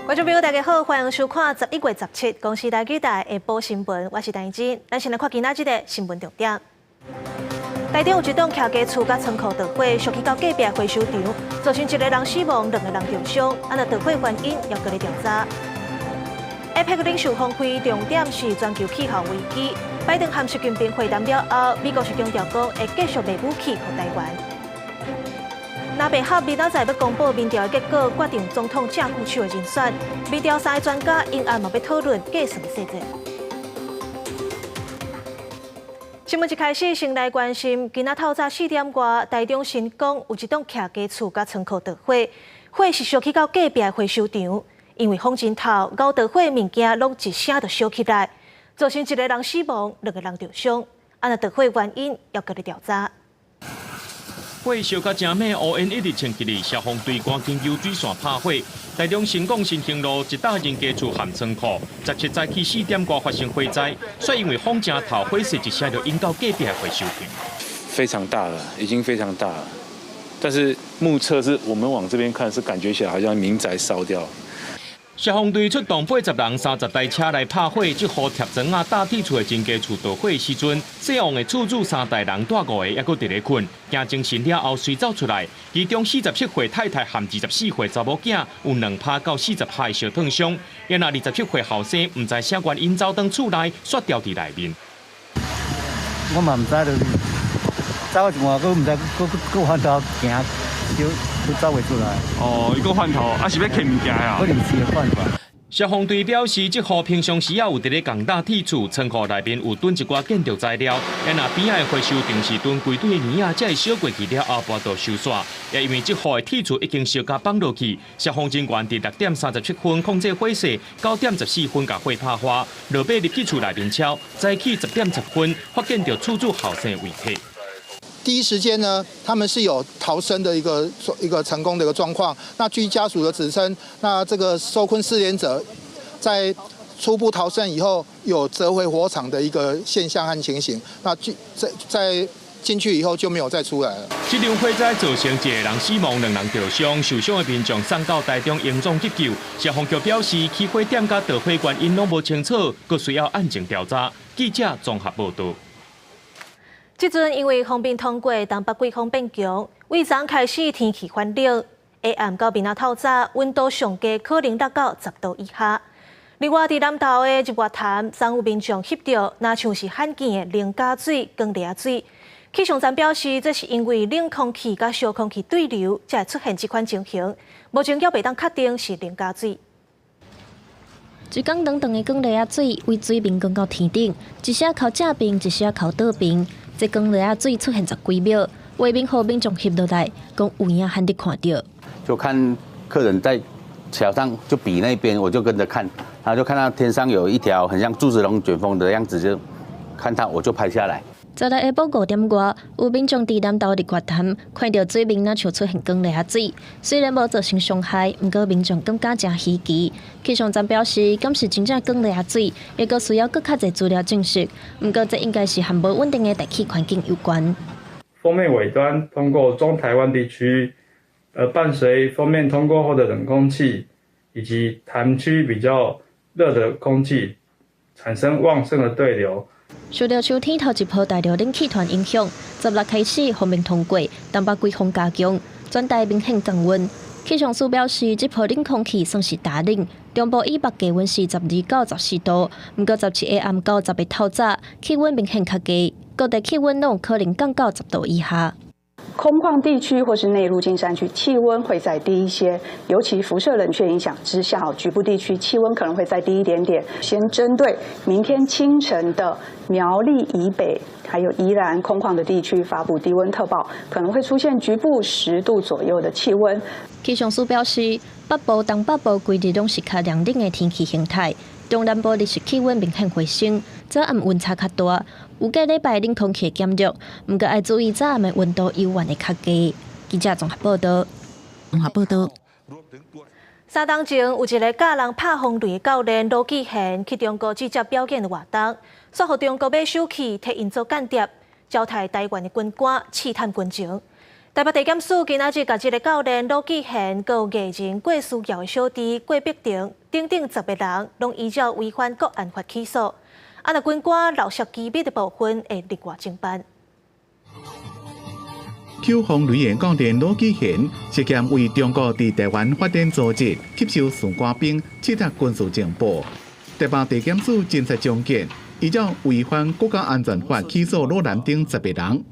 觀眾朋友，大家好，歡迎收看11月17公視台語台下晡新聞，我是陳真。咱先來看今仔日的新聞重點。台中有一棟徛家厝佮倉庫著火，燒去到隔壁回收場，造成一個人死亡，兩個人重傷。啊，若著火原因猶閣咧調查。APEC 領袖峰會重點是全球氣候危機。拜登和習近平會談了後，美國是強調講會繼續賣武器予台灣。藍白合明仔載欲公布民調的結果，決定總統正副手的人選。民調三個專家𪜶暗嘛欲討論計算細節。新聞一開始，先來關心，今仔透早4點外，台中新港有一棟徛家厝佮倉庫著火，火是燒去到隔壁的回收場，因為風真透，𠢕著火物件攏一聲就燒起來，造成一個人死亡，兩個人受傷。啊，若著火原因猶閣咧調查。火燒甲誠猛，烏煙一直衝起來，消防隊趕緊游水線拍火。台中新港新興路一棟人家厝和倉庫，17早起4點外發生火災，煞因為風誠透，火勢一聲就引到隔壁回收場。非常大了，已經非常大了。但是目測是我們往這邊看，是感覺起來好像民宅燒掉。消防隊出動80人、30台車來拍火，這予疊磚仔搭鐵厝的人家厝著火時陣，死亡的厝主三代人帶五个猶閣佇咧睏，驚精神了後隨走出來，其中47歲太太和24歲查某囝有2趴到40趴的燒燙傷，抑若27歲後生毋知啥原因走轉厝內，煞牢佇內面。我嘛毋知，就是走一半，閣毋知，閣閣翻頭行，就就走袂出來。哦，伊閣翻頭，啊是欲揢物件啊？可能是的辦法。消防隊表示，這戶平常時也有佇咧共搭鐵厝，倉庫內面有囤一寡建築材料，抑若邊仔的回收場是囤規堆的耳仔，才會燒過去了後，無法度收煞。也因為這戶的鐵厝已經燒甲放落去，消防人員佇6點37分控制火勢，9點14分共火拍花，落尾入去厝內面敲，早起10點10分發現著厝主後生遺體。第一時間呢，他們是有逃生的一個成功的一個狀況。那據家屬的指稱，那這個受困失聯者在初步逃生以後，有折回火場的一個現象和情形。那在進去以後就沒有再出來了。這場火災造成一個人死亡，兩人受傷，受傷的民眾送到台中榮總急救。消防局表示，起火點佮著火原因攏無清楚，閣需要案情調查。記者綜合報導。這陣因為鋒面通過，東北季風變強，為昨開始天氣反冷，下暗到明仔透早，溫度上低可能落到10度以下。另外，佇南投的日月潭，昨有民眾翕著，若像是罕見的龍鮫水、光螺仔水。氣象站表示，這是因為冷空氣佮燒空氣對流，才會出現這款情形。目前猶袂當確定是龍鮫水。一工長長的光螺仔水，為水面降到天頂，一時靠正邊，一時靠倒邊。這光螺仔水出現十幾秒，畫面予民眾翕落來，講有影罕得看著。就看客人在橋上就比那邊，我就跟着看，然後就看到天上有一條很像柱子龍捲風的樣子，就看它，我就拍下來。昨日下晡5點外，有民眾佇南投日月潭看著水面若像出現光螺仔水，雖然無造成傷害，毋過民眾感覺誠稀奇。氣象站表示，敢是真正光螺仔水，猶閣需要閣較濟資料證實。毋過這應該是和無穩定的大氣環境有關。鋒面尾端通過中台灣地區，而伴隨鋒面通過後的冷空氣以及潭區比較熱的空氣，產生旺盛的對流。受著秋天頭一波大陸冷氣團影響，16開始鋒面通過，東北季風加強，全台明顯降溫。氣象署表示，這波冷空氣算是大冷，中部以北低溫是12到14度，毋過17下暗到18透早，氣溫明顯較低，各地氣溫攏有可能降到十度以下。空曠地區或是內陸近山區氣溫會再低一些，尤其輻射冷卻影響之下，局部地區氣溫可能會再低一點點。先針對明天清晨的苗栗以北，還有宜蘭空曠的地區發布低溫特報，可能會出現局部10度左右的氣溫。氣象署表示，北部、東北部規日攏是較涼冷的天氣形態，中南部日時氣溫明顯回升，早暗溫差較大。預計禮拜冷空氣減弱，毋過愛注意早暗的溫度猶原會較低。記者綜合報導。綜合報導。三冬前有一个教人拍風雷的教練盧繼賢去中國記者表演的活動，煞予中國買手氣提𪜶做間諜，招刣台灣的軍官，刺探軍情。台北地檢署今仔日共這个教練魯繼賢、閣有藝人郭書瑤的小弟郭碧婷等等10個人，攏依照違反國安法起訴。啊，若軍官漏泄機密的部分，會另外偵辦。邱風雷的教練魯繼賢涉嫌為中國佇台灣發展組織吸收士官兵、竊取軍事情報。台北地檢署偵查終結，依照違反國家安全法起訴魯南等10個人。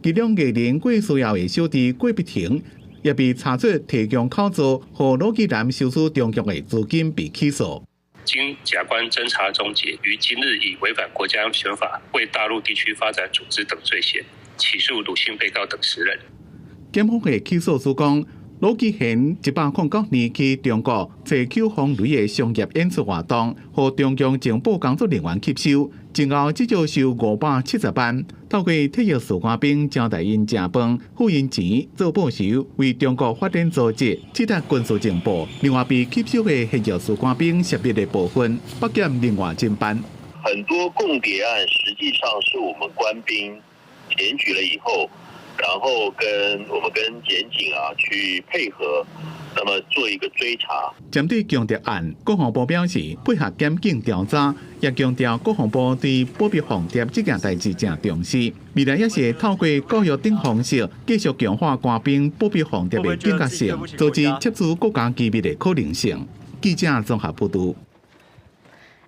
其中藝人郭書瑤的小弟郭碧婷也被查出提供口座，予魯繼賢收取中共的資金被起訴。經甲關偵查終結，於今日以違反國家安全法、為大陸地區發展組織等罪嫌，起訴魯姓被告等10人。檢方的起訴書講，魯繼賢109年去中國揣邱風雷的商業演出活動，予中共情報工作人員吸收，前後至少收570萬，透過退役士官兵招待𪜶食飯，付𪜶錢做報酬，為中國發展組織取得軍事情報。另外被吸收的現役士官兵涉密的部分，北檢另外偵辦。很多共諜案實際上是我們官兵檢舉了以後，然後跟我們跟檢警啊去配合，那麼做一個追查。針對共諜案，國防部表示配合檢警調查，也強調國防部對保密防諜這件代誌誠重視。未來也是會透過教育等方式，繼續強化官兵保密防諜的警覺性，阻止竊取國家機密的可能性。記者綜合報導。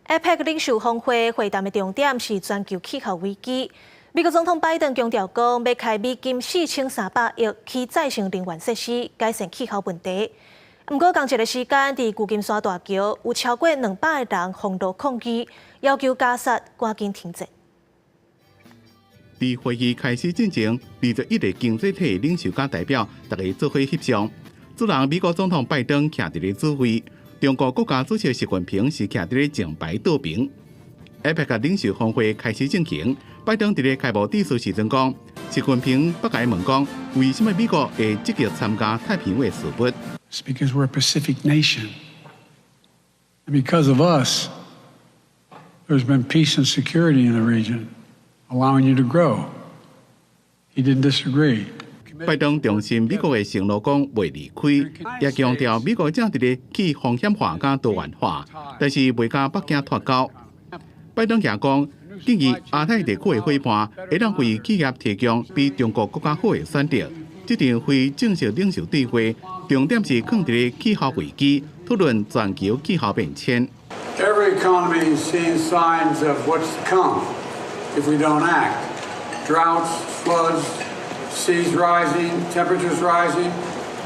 APEC 領袖峰會會談的重點是全球氣候危機。美國總統拜登強調講，欲開美金4300億去再生能源設施，改善氣候問題。毋過仝一个時間，佇舊金山大橋有超過200個人封路抗議，要求加薩趕緊停戰。佇會議開始進前，21個經濟體領袖佮代表，逐家做伙翕相。主人美國總統拜登徛佇咧主位，中國國家主席習近平是徛佇咧前排倒爿。APEC 領袖峰會開始進行，拜登佇咧開幕致辭時陣講，習近平捌共伊問講，為什麼美國會積極參加太平洋的事務？It's because we're a Pacific nation. And because of us, there's been peace and security in the region, allowing you to grow. He didn't disagree. 拜登重申美國的承諾講袂離開，也強調美國正佇咧去風險化佮多元化，但是袂佮北京脫鈎。拜登也講，建議亞太地區的夥伴會當為企業提供比中國閣較好的選擇。這場非正式領袖對話，重點是囥佇咧氣候危機，討論全球氣候變遷。 Every economy is seeing signs of what's to come if we don't act. Droughts, floods, seas rising, temperatures rising,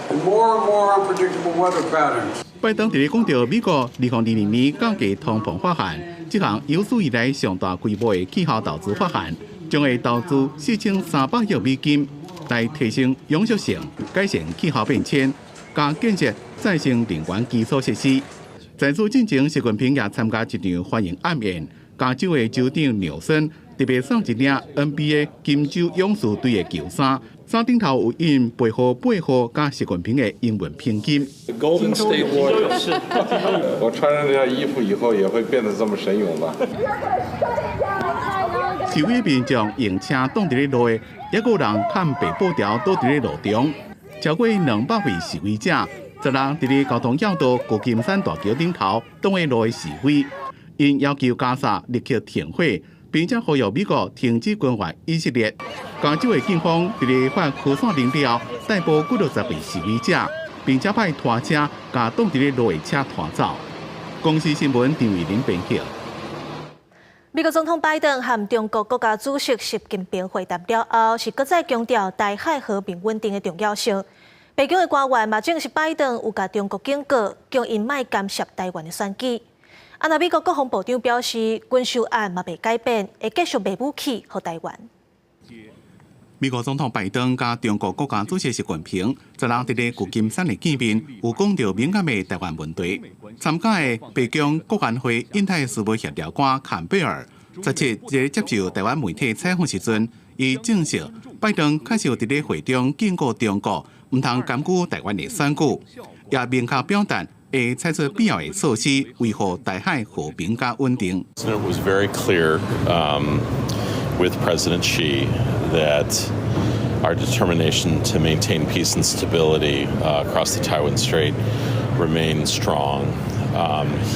and more and more unpredictable weather patterns. 拜登佇咧講著美國2022年降低通膨法案，這項有史以來上大規模的氣候投資法案，將會投資4300億美金來提升永續性、改善氣候變遷、佮建設再生能源基礎設施。在此進前，習近平也參加一場歡迎晚宴，加州的州長紐森特別送一領 NBA 金州勇士隊的球衫，衫頂頭有印背號8號佮習近平的英文拼音。 Golden State Warriors。我穿上這件衣服以後，也會變得這麼神勇嗎？示威民眾用車擋佇咧路的，也閣有人崁白布條倒佇咧路中，超過200位示威者，十人佇咧交通要道舊金山大橋頂頭擋佇路的示威，𪜶要求加薩立刻停火，並且呼籲美國停止軍援以色列。加州的警方佇咧發擴散燈了後，逮捕幾落十位示威者，並且派拖車共擋佇咧路的車拖走。公視新聞張偉林編輯。美國總統拜登和中國國家主席習近平會談了後，是閣再強調台海和平穩定的重要性。白宮的官員嘛證實拜登有共中國警告，叫𪜶莫干涉台灣的選舉。啊，若美國國防部長表示，軍售案嘛袂改變，會繼續賣武器予台灣。美國總統拜登佮中國國家主席習近平十六佇咧舊金山的見面，有講著敏感的台灣問題。參加的白宮國安會印太事務協調官坎貝爾，17日接受台灣媒體採訪時陣，伊證實拜登確實有佇咧會中警告中國，毋通干預台灣的選舉，也明確表達會採取必要的措施，維護台海和平佮穩定。 It was very clear with President Xi that Our determination to maintain peace and stability across the Taiwan Strait remains strong.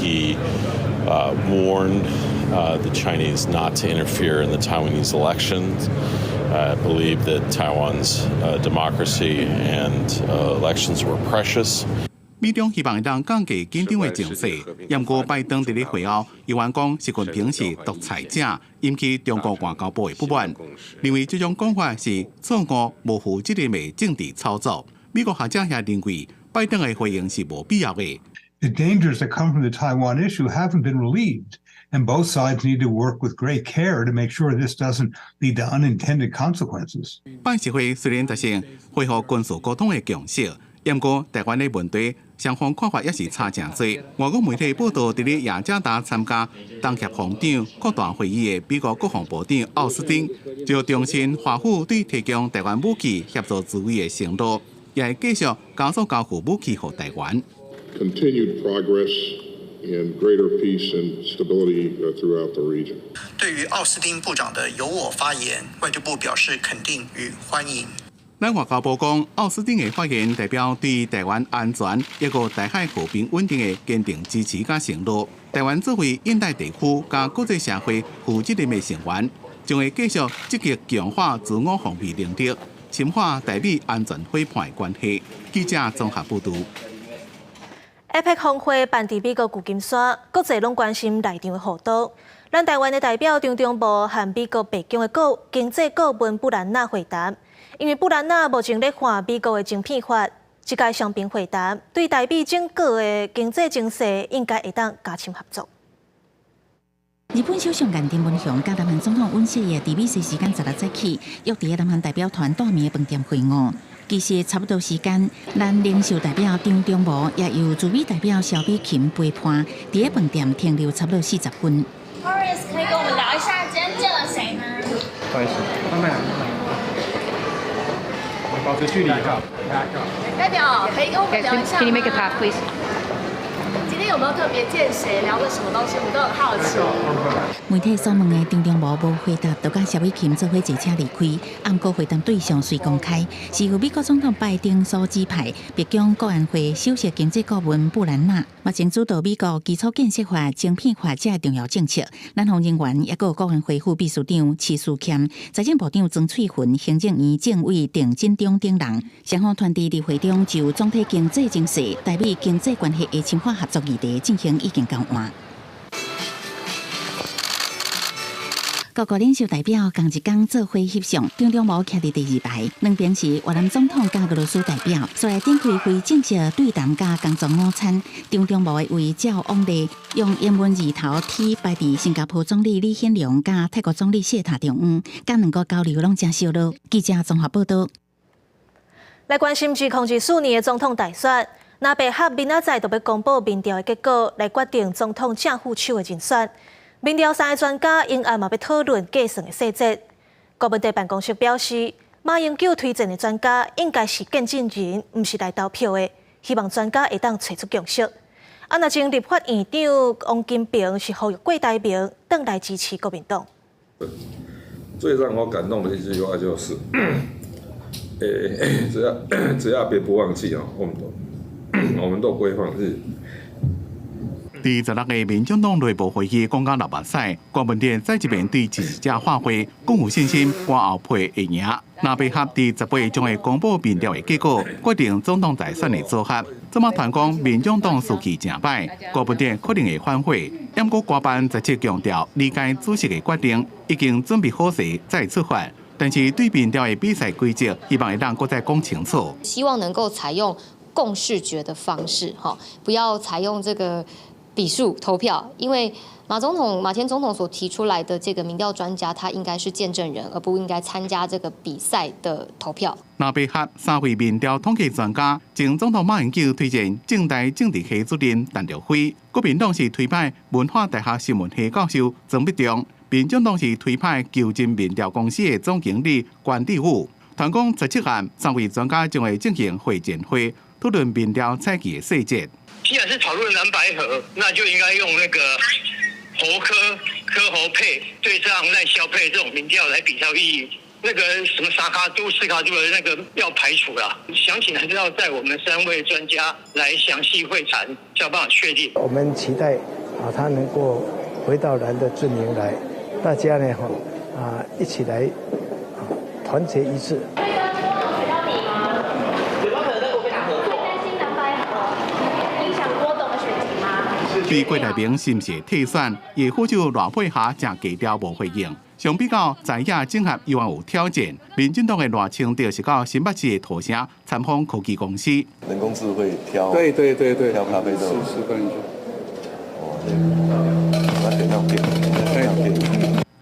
He warned the Chinese not to interfere in the Taiwanese elections. Believed that Taiwan's democracy and elections were precious. 美中希望會當降低緊張的情勢，毋過拜登佇咧會後，猶原講習近平是獨裁者，引起中國外交部的不滿，認為這種講法是錯誤、無負責任的政治操作。美國學者也認為，拜登的回應是無必要的。 The dangers that come from the Taiwan issue haven't been relieved, and both sides need to work with great care to make sure this doesn't lead to unintended consequences. 拜習會雖然達成恢復軍事溝通的共識，毋過台灣的問題雙方看法也是差誠濟。外國媒體報道，佇咧雅加達參加東協防長擴大會議的美國國防部長奧斯汀，就重申華府對提供台灣武器協助自衛的承諾，也會繼續加速交付武器予台灣。 Continued progress in greater peace and stability throughout the region. 對於奧斯汀部長的友我發言，外交部表示肯定與歡迎。咱外交部講，奧斯汀的發言代表對台灣安全、抑閣台海和平穩定的堅定支持佮承諾。台灣作為印太地區佮國際社會負責任的成員，將會繼續積極強化自我防衛能力，深化台美安全夥伴關係。記者綜合報導。 APEC 峰會辦佇美國舊金山，國際攏關心內場的互動。咱台灣的代表張忠謀和美國白宮的經濟顧問布蘭納會談，因為布蘭納目前咧看美國的晶片法，這屆雙邊會談對台美整個的經濟情勢應該會當加深合作。日本首相岸田文雄佮南韓總統尹錫悅佇美西時間16早起，約佇南韓代表團蹛暝的飯店會晤。其實差不多時間，咱領袖代表張忠謀也由駐美代表蕭美琴陪伴，佇個飯店停留差不多40分。 Horace 可以跟我們聊一下今天見了誰嗎？不好意思，慢慢來，慢慢來，保持距離哈。代表可以跟我們聊一下嗎 Can you make a path, please? 今天有沒有特別見誰，聊了什麼東西？我們都很好奇。媒體所問的張忠謀無回答，就佮蕭美琴做伙坐車離開。毋過會談對象雖公開，是由美國總統拜登所指派，白宮國安會首席經濟顧問布蘭納，目前主導美國基礎建設法、晶片法這重要政策。南方人員抑閣有國安會副秘書長徐斯儉、財政部長莊翠雲、行政院政委鄭進中等人，雙方團隊佇會中就總體經濟情勢、台美經濟關係的深化合作議題進行意見交換。各國領袖代表仝一工做伙翕相，張忠謀徛佇第二排，兩邊是越南總統佮俄羅斯代表，煞來展開非正式對談佮工作午餐。張忠謀的位照往例用英文字頭 T 擺佇新加坡總理李顯龍佮泰國總理謝塔中央，佮兩國交流攏誠燒熱。記者綜合報道。來關心2024年的總統大選，藍白合明仔載就欲公布民調的結果，來決定總統正副手的人選。民調三個專家𪜶暗嘛欲討論計算的細節。郭文哲辦公室表示，馬英九推薦的專家應該是見證人，毋是來投票的。希望專家會當揣出共識。啊，若前立法院長王金平是呼籲郭台銘轉來支持國民黨。最讓我感動的一句話就是，欸，只要別不忘記哦，我們都不會放棄。佇16个民進黨內部會議講甲流目屎，郭文哲再一遍對支持者喊話，講有信心郭後配會贏。藍白合佇18將會公布民調的結果，決定總統大選的組合。這馬傳講民進黨士氣誠䆀，郭文哲可能會反悔。毋過郭辦十七強調，理解主席的決定，已經準備好勢再出發。但是對民調的比賽規則，希望會當閣再講清楚。希望能夠採用共識決的方式，哈，不要採用這個比數投票，因為馬總統、馬前總統所提出來的這個民調專家，他應該是見證人，而不應該參加這個比賽的投票。藍白合三位民調統計專家，前總統馬英九推薦政大政治系主任陳朝輝，國民黨是推派文化大學新聞系教授莊必中，民進黨是推派求真民調公司的總經理關志武。傳講17號，三位專家將會進行會前會，討論民調採集的細節。既然是討論藍白合，那就應該用那個侯柯柯侯配對上賴蕭配這種民調來比較意義。那個什麼三跤肚、四跤肚的那個要排除啦，詳情還是要在我們三位專家來詳細會談，才有辦法確定。我們期待啊，他能夠回到藍的陣營來，大家呢吼啊一起來團結一致。對郭台銘是毋是退選，也好就賴佩霞誠低調無回應。相比較在野整合猶原有挑戰，民進黨的賴清德是到新北市的土城參訪科技公司。人工智慧挑對對對對，挑咖啡豆。是是。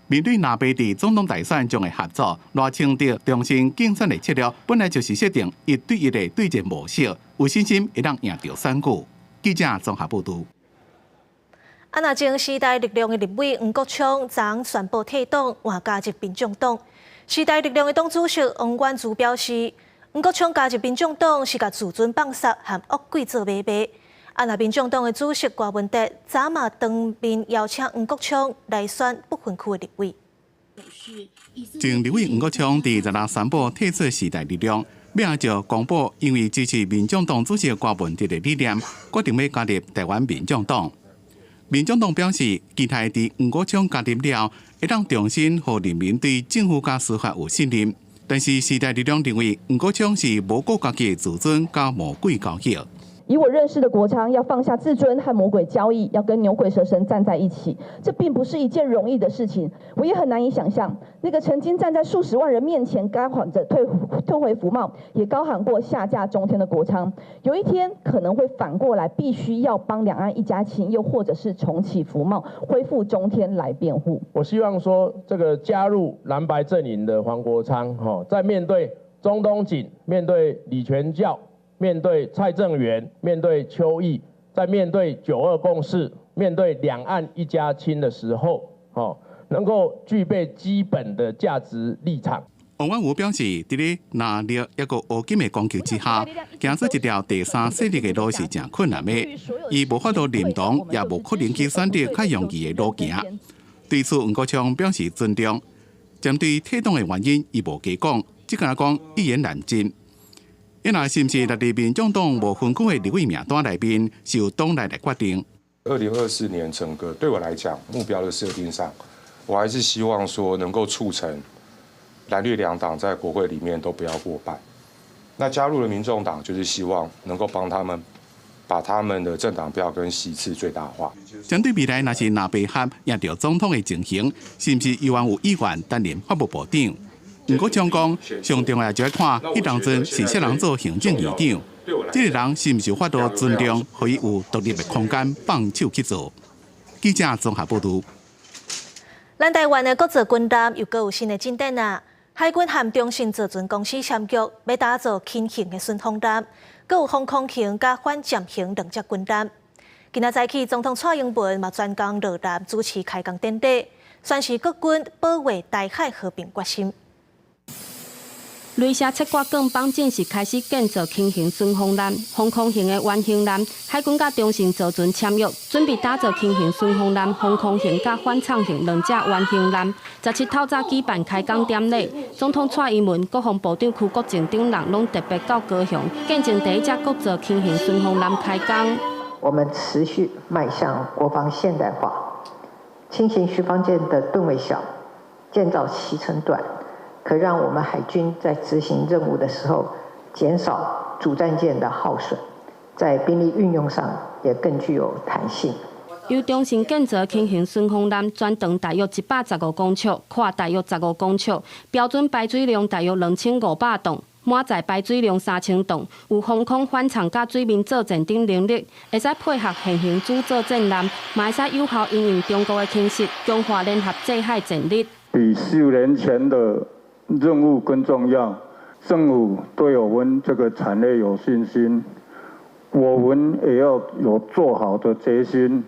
面對藍白佇總統大選中的合作，賴清德重申競選的策略本來就是設定一對一的對戰模式，有信心會當贏著選舉。記者綜合報導。啊！若前時代力量的立委黃國昌昨昏宣布退黨，換加入民眾黨。時代力量的黨主席王遠珠表示，黃國昌加入民眾黨是共自尊放殺和惡鬼做買賣。啊！若民眾黨的主席郭文德早嘛當面邀請黃國昌來選不分區的立委。前立委黃國昌佇16宣布退出時代力量，尾仔就公布，因為支持民眾黨主席郭文德的理念，決定欲加入臺灣民眾黨。民眾黨表示，期待佇黃國昌加入了後，會當重新予人民對政府佮司法有信任。但是時代力量認為，黃國昌是無顧家己的自尊，佮魔鬼交易。以我認識的國昌，要放下自尊和魔鬼交易，要跟牛鬼蛇神站在一起，這並不是一件容易的事情。我也很難以想象，那個曾經站在數十萬人面前高喊着退回服貿，也高喊過下架中天的國昌，有一天可能會反過來，必須要幫兩岸一家親，又或者是重啟服貿，恢復中天來辯護。我希望說，這個加入藍白陣營的黃國昌，在面對鍾東錦、面對李全教、面對蔡正元、面對邱毅，在面對九二共識、面對兩岸一家親的時候，能夠具備基本的價值立場。王婉如表示，佇咧藍綠抑閣烏金的攻擊之下，行出一條第三勢力的路是誠困難的。伊無法度認同，也無可能去選擇較容易的路行。對此，黃國昌表示尊重。針對退黨的原因，伊無加講，只敢講一言難盡。伊若是毋是列入民眾黨無分區的立委名單內面，是由黨內來決定。 2024年整個對我來講目標的設定上，我還是希望說能夠促成藍綠兩黨在國會裡面都不要過半。那加入了民眾黨，就是希望能夠幫他們把他們的政黨票跟席次最大化。針對未來若是藍白合贏著總統的情形，是毋是猶原有意願擔任法務部長？黃國昌講，上重要就愛看彼當陣是啥人做行政院長，這個人是毋是有法度尊重，予伊有獨立的空間放手去做。記者綜合報導。咱臺灣的國造軍艦又閣有新的進展啊！海軍和中信造船公司簽約，欲打造輕型的巡防艦，閣有防空型佮反潛型兩隻軍艦。今仔早起，總統蔡英文嘛專工落艦主持開工典禮，宣示國軍保衛台海和平決心。雷射切割鋼板正式開始建造輕型巡防艦、防空型的原型艦。海軍佮中信造船簽約，準備打造輕型巡防艦、防空型佮反潛型兩隻原型艦。17透早舉辦開工典禮，總統蔡英文、國防部長邱國正等人攏特別到高雄，見證第一隻國造輕型巡防艦開工。我們持續邁向國防現代化，輕型巡防艦的噸位小，建造期程短。可讓我們海軍在執行任務的時候，減少主戰艦的耗損，在兵力運用上也更具有彈性。由中信建造輕型巡防艦，全長大約115公尺，闊大約15公尺，標準排水量大約2500噸，滿載排水量3000噸，有防空、反潛佮水面作戰等能力，會使配合現行主作戰艦，嘛會使有效因應中國的侵襲，強化聯合制海戰力。比4年前的任務更重要，政府對我們這個產業有信心，我們也要有做好的決心，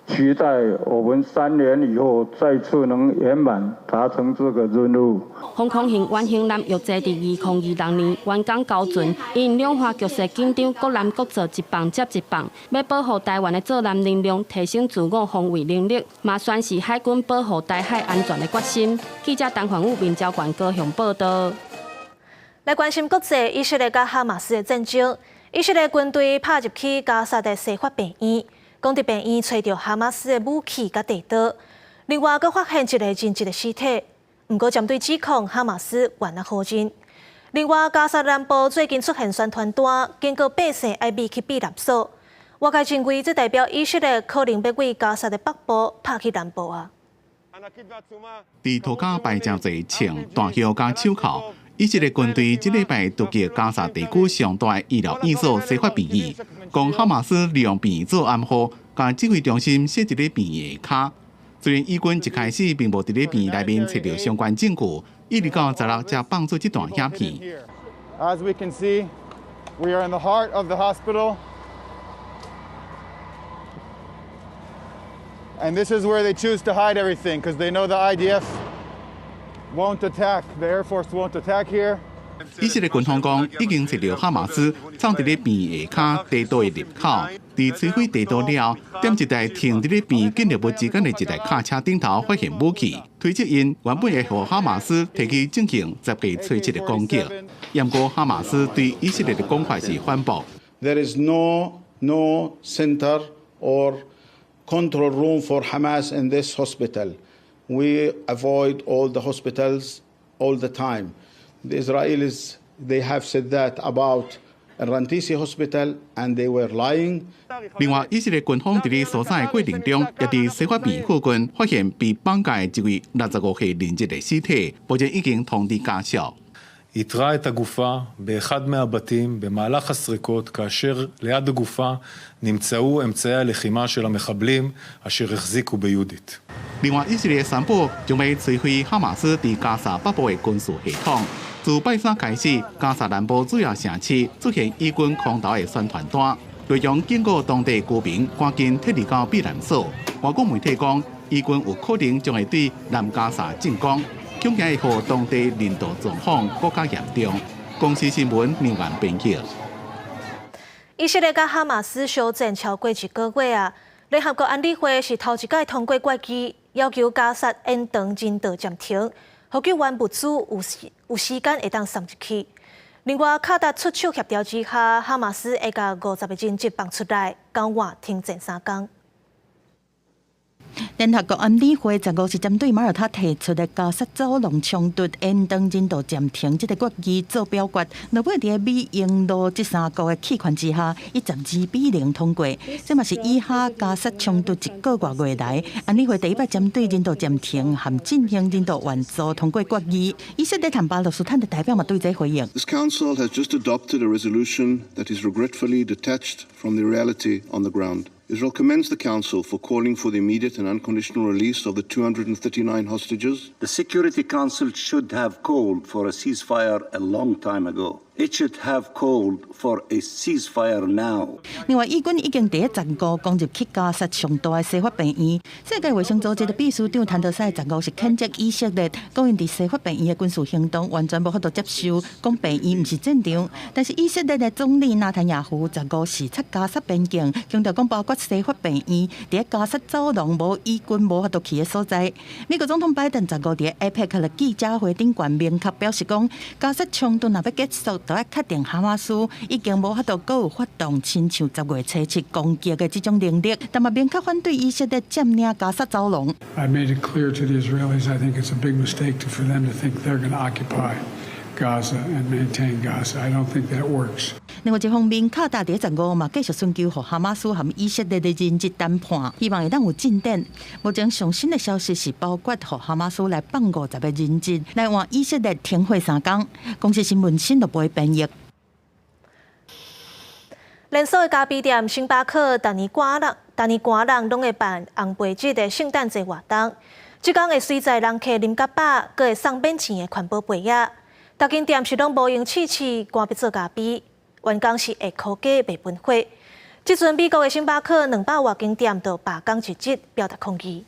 期待我們3年以後再次能圓滿達成這個任務。防空型遠型艦預計佇2026年完工交船，因兩岸局勢緊張，國艦國造一棒接一棒，欲保護台灣的造艦能量，提升自我防衛能力，嘛宣示海軍保護台海安全的決心。記者陳環武、民交館高雄報道。來關心國際以色列佮哈馬斯的戰爭，以色列軍隊拍入去加薩的西法病院。講佇病院揣著哈馬斯的武器佮地刀，另外閣發現一個人質的屍體。毋過針對指控，哈馬斯原來否認。另外，加薩南部最近出現宣傳單，警告百姓愛避去避難所。外界認為，這代表以色列可能欲對加薩的北部拍去南部啊。佇塗跤擺誠濟槍、彈藥佮手銬，以色列軍隊這禮拜突擊加薩地區上大的醫療院所西法病院，講哈馬斯利用病院做掩護，共指揮中心設佇咧病院下跤。雖然以軍一開始並無佇咧病院內面揣著相關證據，一直到十六才放出這段影片。 As we can see, we are in the heart of the hospital. And this is where they choose to hide everything because they know the IDF won't attack, the Air Force won't attack here. 以色列軍方講，已經揣著哈馬斯藏佇咧病院下跤地道的入口，佇摧毀地道了後，踮一台停佇咧病院建築物之間的一台卡車頂頭發現武器，推測𪜶原本會予哈馬斯提去進行10月初7的攻擊。毋過哈馬斯對以色列的講法是反駁。 There is no center or control room for Hamas in this hospital. We avoid all the hospitals all the time. The Israelis, they have said that about Rantisi Hospital, and they were lying. 另外，以色列軍方佇咧疏散的過程中，也佇西法病院附近發現被綁架的一位65歲人質的屍體，目前已經通知家屬。 איתרה את הגופה באחד מהבתים במהלך הסריקות, כאשר ליד הגופה נמצאו אמצעי הלחימה של המחבלים אשר החזיקו ביהודית. 另外，以色列宣布將欲摧毀哈馬斯佇加薩北部的軍事系統。自拜三開始，加薩南部主要城市出現以軍空投的宣傳單，內容警告當地居民趕緊撤離到避難所。外國媒體講，以軍有可能將會對南加薩進攻，恐驚會予當地人道狀況閣較嚴重。公視新聞梁元編輯。以色列佮哈馬斯相戰超過一個月啊！聯合國安理會是頭一擺通過決議，要求加薩延長人道暫停，予救援物資有時間會當送入去。另外，卡達出手協調之下，哈馬斯會共50個人質放出來，交換停戰3工。聯合國安理會15是針對馬耳他提出的加薩走廊衝突延長人道暫停這個決議做表決，落尾佇美英羅這三國的棄權之下，以12比0通過。這嘛是以哈加薩衝突一個外月來，安理會第一擺針對人道暫停和進行人道援助通過決議。以色列和巴勒斯坦的代表嘛對這回應。 This council has just adopted a resolution that is regretfully detached from the reality on the ground. Israel commends the Council for calling for the immediate and unconditional release of the 239 hostages. The Security Council should have called for a ceasefire a long time ago. It should have called for a ceasefire now. 另外，以軍已經佇15攻入去加薩上大的西法病院。世界衛生組織的秘書長譚德塞15是譴責以色列，講𪜶佇西法病院的軍事行動完全無法度接受，講病院毋是戰場。但是以色列的總理納坦雅胡15視察加薩邊境，強調講包括西法病院佇加薩走廊無以軍無法度去的所在。美國總統拜登15佇 APEC 的記者會頂懸明確表示講，加薩衝突若欲結束，就愛確定哈馬斯已經無法度閣有發動親像10月初7攻擊的這種能力，但嘛明確反對以色列佔領加薩走廊。 I made it clear to the Israelis, I think it's a big mistake for them to think they're going to occupy Gaza and maintain Gaza. I don't think that works. 另外一方面，卡達佇15嘛繼續尋求予哈馬斯和以色列的人質談判，希望會當有進展。目前上新的消息是，包括予哈馬斯來放50個人質，來換以色列停火3工。公視新聞新樂播編譯。連鎖的咖啡店星巴克，逐年寒人，逐年寒人攏會辦紅白節的聖誕節活動。這工會隨載人客啉較飽，閣會送免錢的環保杯仔。逐間店是攏無閒試試乾杯做咖啡，員工是下箍價賣分貨。這陣美國的星巴克200外間店就罷工一日，表達抗議。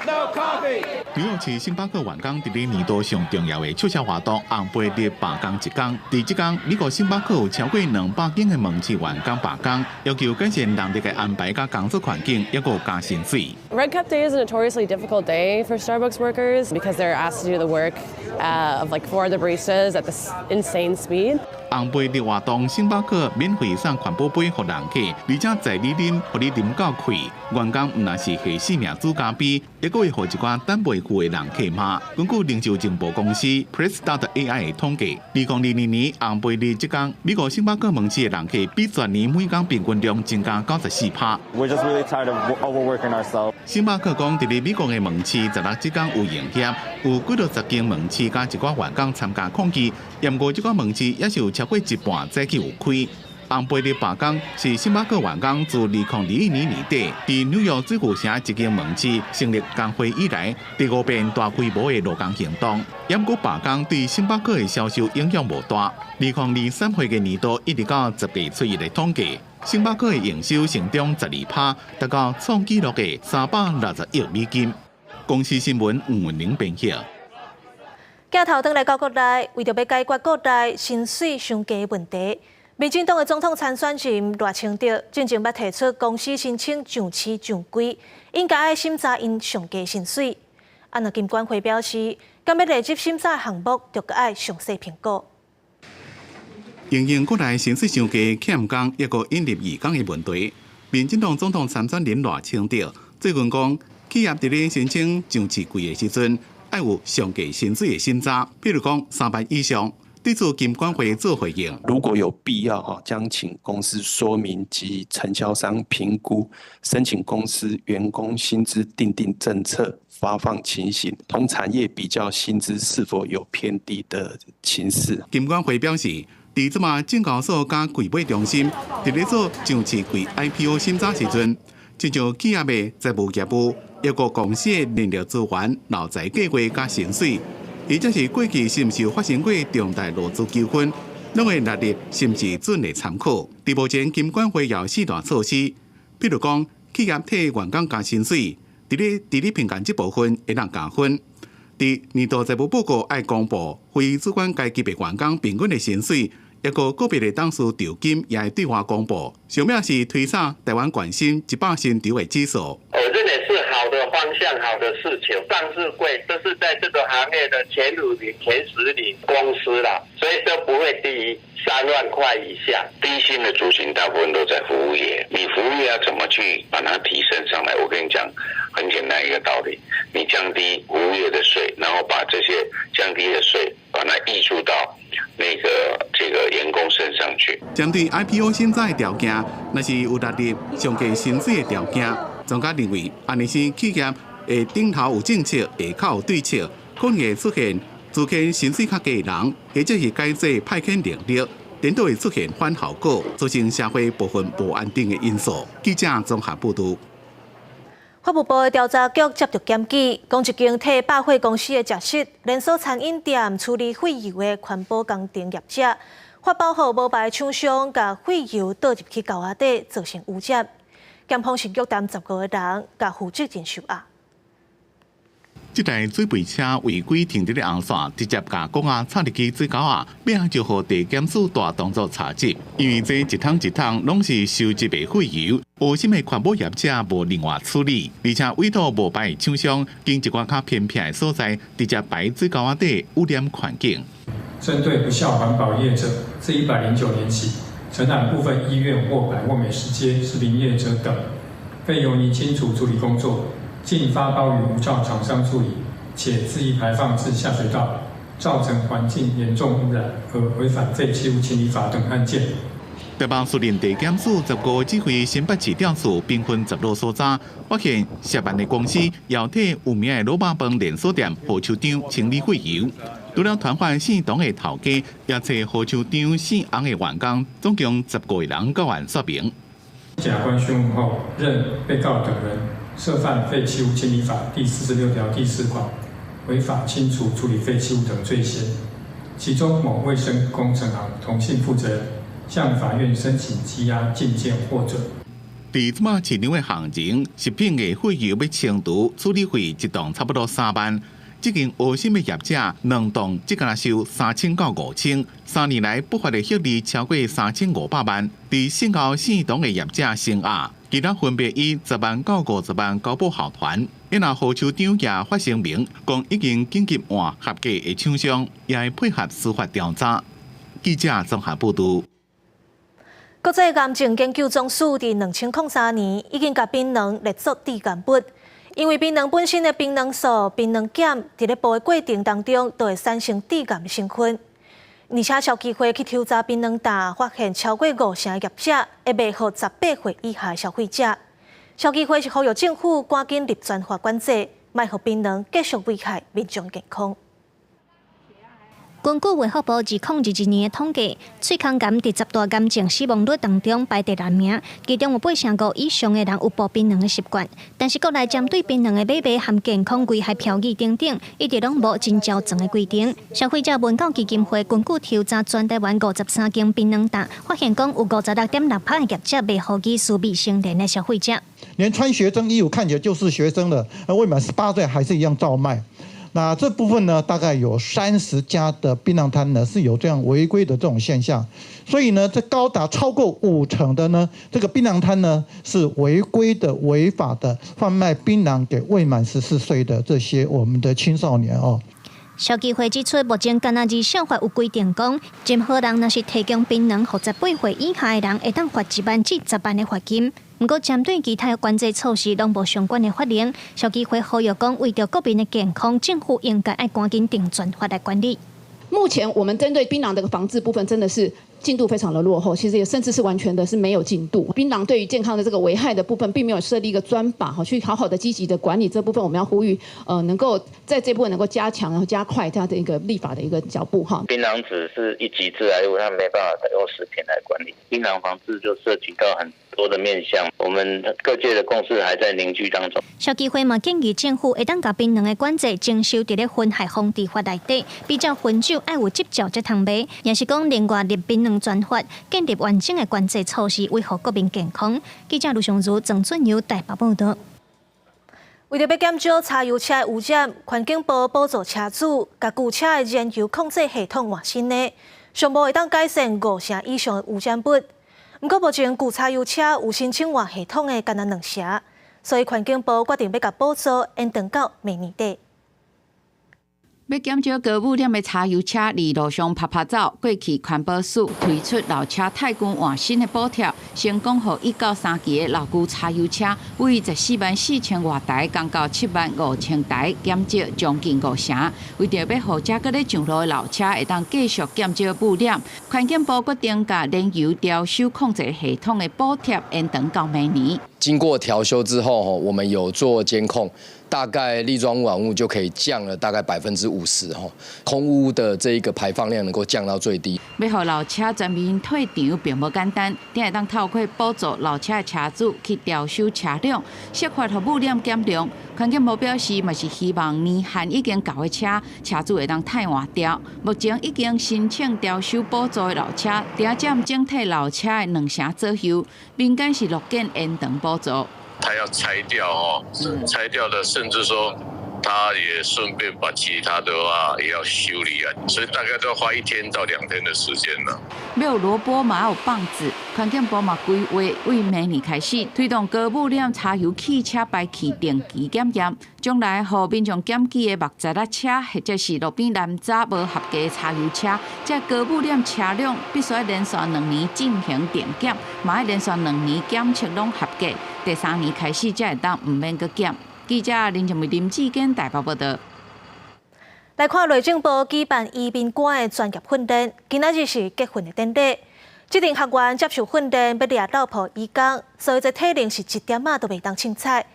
No coffee. 紐約市星巴克員工佇咧年度上重要的促銷活動紅杯日罷工一工，佇這工美國星巴克有超過200間的門市員工罷工，要求改善人力的安排佮工作環境，抑閣加薪水。 Red Cup Day is a notoriously difficult day for Starbucks workers because they're asked to do the work of like four other baristas at this insane speed. 紅杯日活動，星巴克免費送環保杯予人客，而且在你啉，予你啉到氣。員工毋但是下性命煮咖啡，抑閣會予一寡等袂赴的人客罵。根據零售情報公司 Press.ai 的統計，2022年紅杯日這工，美國星巴克門市的人客比全年每工平均量增加94%。 We're just really tired of overworking ourselves. 星巴克講，佇咧美國的門市16這工有營業，有幾落十間門市佮一寡員工參加抗議，毋過這寡門市也是有超過一半早起有開。紅杯日罷工是星巴克員工自2021年年底佇紐約水牛城一間門市成立工會以來，第五遍大規模的勞工行動。毋過罷工對星巴克的銷售影響無大。2023歲的年度一直到10月初一的統計，星巴克的營收成長12%，達到創紀錄的360億美金。公視新聞吳文玲編譯。鏡頭轉來到國內，為著欲解決國內薪水傷低的問題，民進黨的總統參選人賴清德進前捌提出公司申請上市上櫃，應該愛審查𪜶上低薪水。啊，若金管會表示，敢欲列入審查項目，就閣愛詳細評估。因應國內薪水傷低、欠工，抑閣引入移工的問題，民進黨總統參選人賴清德最近講，企業佇咧申請上市櫃的時陣，愛有上低薪水的審查，比如講3萬以上。對此，金管會做回應。如果有必要，哈，將請公司說明及承銷商評估申請公司員工薪資訂定政策發放情形，同產業比較薪資是否有偏低的情勢。金管會表示，佇這馬證交所佮櫃買中心，佇咧做上市櫃 IPO 審查時陣，親像企業的財務業務，抑閣公司的人力資源、留才計劃佮薪水，或者是過去是毋是有發生過重大勞資糾紛，攏會納入審視準的參考。佇目前金管會有四大措施，比如講，企業替員工加薪水，佇咧智力評鑑這部分會當加分。佇年度財務報告愛公布非主管階級的員工平均的薪水，抑閣個別的董事酬金也會對外公布。上尾是推捒台灣月薪100薪酬的指數。我認為是好的方向，好的事情。上市櫃這是在這個行業的前五名、前十名公司啦，所以都不會低於3萬塊以下。低薪的族群大部分都在服務業，你服務業要怎麼去把它提升上來？我跟你講，很簡單一個道理，你降低服務業的稅，然後把這些降低的稅，把它挹注到那個這個員工身上去。針對 IPO 審查的條件，若是有納入上低薪水的條件，專家認為，按呢是企業會頂頭有政策，下口有對策，可能會出現資遣薪水較低的人，或者是改制派遣能力，顛倒會出現反效果，造成社會部分無安定的因素。記者綜合報導。法務部的調查局接著檢舉，講一間替百貨公司的食肆連鎖餐飲店處理廢油的環保工程業者，發包予無牌廠商，共廢油倒入去溝仔底，造成污染。檢方是約談15個人，共負責人收押。這台水肥車違規停佇咧紅線，直接共管仔插入去水溝仔，尾仔就予地檢署大動作查緝。因為這一桶一桶攏是收集的廢油，烏心的環保業者無另外處理，而且委託無牌廠商經一寡較偏僻的所在，直接排水溝仔底污染環境。針對不肖環保業者，自109年起，承攬部分醫院或百貨美食街、食品業者等廢油泥清除處理工作。竟發包予無照廠商處理，且恣意排放至下水道，造成環境嚴重污染和違反廢棄物清理法等案件。台北士林地檢署15指揮新北市調處兵分10路搜查，發現涉案的公司要替有名的滷肉飯連鎖店賀秋張清理廢油，除了傳喚姓董的頭家，也揣賀秋張姓翁的員工，總共15個人到案說明。檢察官訊問後，認被告等人涉犯廢棄物清理法第46條第4款，違法清除處理廢棄物等罪嫌。其中某衛生工程行同姓負責人向法院申請羈押禁見獲准。佇這擺市場的行情，食品的廢油欲清除，處理費一噸差不多3萬。這間黑心的業者兩棟只敢收3000到5000，3年來不法的獲利超過3500萬。佇信後四棟的業者成亞，其他分別以10萬到50萬交予後團。然後何處長也發聲明，講已經緊急換合格的廠商，也會配合司法調查。記者綜合報導。國際癌症研究總署佇2003年已經共檳榔列作致癌物，因為檳榔本身的檳榔素、檳榔鹼，佇咧剝的過程當中，都會產生致癌成分。而且消基會去抽查檳榔擔，發現超過5成業者會賣予18歲以下的消費者。消基會是呼籲政府趕緊立專法管制，莫予檳榔繼續危害民眾健康。根據衛福部2022年的統計，喙空癌佇十大癌症死亡率當中排第六名，其中有85%以上的人有剝檳榔的習慣。但是國內針對檳榔的買賣和健康危害標語等等，一直攏無真周全的規定。消費者文教基金會根據抽查全台灣53間檳榔擔，發現講有56.6%的業者賣予疑似未成年的消費者。連穿學生衣服看起來就是學生的，未滿18歲還是一樣照賣。那這部分呢，大概有30家的檳榔攤呢是有這樣違規的這種現象，所以呢，這高達超過5成的呢，這個檳榔攤呢是違規的、違法的販賣檳榔給未滿14歲的這些我們的青少年哦。消基會指出，目前敢若兒少法有規定講，任何人若是提供檳榔予18歲以下的人，會當罰1萬至10萬的罰金。毋過，針對其他的管制措施，攏無相關的法令。消基會呼籲講，為著國民的健康，政府應該愛趕緊定專法來管理。目前我們針對檳榔的防治部分，真的是進度非常的落後，其實也甚至是完全的是沒有進度。檳榔對於健康的這個危害的部分，並沒有設立一個專法哈，去好好的積極的管理這部分。我們要呼籲，能夠在這部分能夠加強，然後加快它的一個立法的一個腳步哈。檳榔籽是一級致癌物，它沒辦法用食品來管理。檳榔防治就涉及到很多的面向，我們各界的共識還在凝聚當中。消基會嘛建議政府會當共檳榔的管制徵收佇咧薰害防治法內底，比照薰酒愛有執照才通賣，也是講另外立檳榔專法，建立完整的管制措施，維護國民健康。記者盧尚如、鄭俊友台北報導。為著欲減少柴油車的污染，環境部補助車主，共舊車的燃油控制系統換新的，上無會當改善5成以上的污染物。毋過目前舊柴油車有申請換系統的，干焦2成，所以環境部決定欲共補助延長到明年底。欲減少高污染的柴油車佇路上趴趴走，過去環保署推出老車汰舊換新的補貼，成功予1到3期的老舊柴油車，為14萬4千外台降到7萬5千台，減少將近5成。為著欲予這閣咧上路的老車會當繼續減少污染，環境部決定共燃油調修控制系統的補貼延長到明年。經過調修之後，我們有做監控。大概粒狀污染物就可以降了大概50%哈，空污的這一個排放量能夠降到最低。欲予老車全面退場並無簡單，才會當透過補助老車的車主去調修車輛，設法予污染減量。環境部表示，嘛是希望年限已經到的車，車主會當汰換掉。目前已經申請調修補助的老車，定佔整體老車的2成左右。民間是樂見延長補助。他要拆掉哦，拆掉的，甚至說他也順便把其他的話也要修理啊，所以大概都要花1天到2天的時間了。欲有蘿蔔嘛愛有棒子，環境部嘛規劃為明年開始推動高污染柴油汽車排氣定期檢驗，將來予民眾檢舉的木材仔車或者是路邊攔查無合格柴油車，這高污染車輛必須愛連續兩年進行定檢，嘛愛連續兩年檢測攏合格，第三年開始才會當毋免閣檢。記者林靜梅、林志堅台北報導。來看內政部舉辦移民官的專業訓練，今仔日是結訓的典禮。這陣學員接受訓練，欲掠老婆移工，所以這體能是一點仔都袂當凊彩。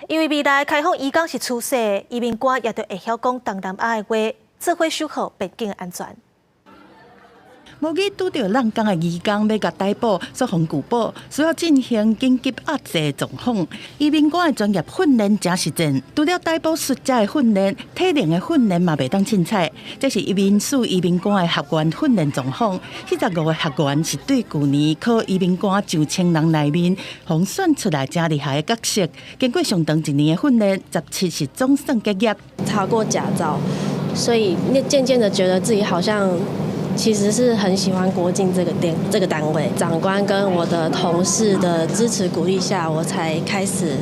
因為未來開放移工是趨勢，移民官也著會曉講東南亞的話，做伙守護邊境安全。無意拄著挵工的移工欲共逮捕，煞予拒保，需要進行緊急壓制狀況。移民官的專業訓練誠實戰，除了逮捕術者的訓練，體能的訓練嘛袂當凊彩。這是移民署移民官的學員訓練狀況。45個學員是對舊年考移民官上千人內面，予選出來誠厲害的角色。經過上長一年的訓練，17是總算結業。考過駕照，所以你漸漸的覺得自己好像其實是很喜歡國境這個店這個單位。長官跟我的同事的支持鼓勵下，我才開始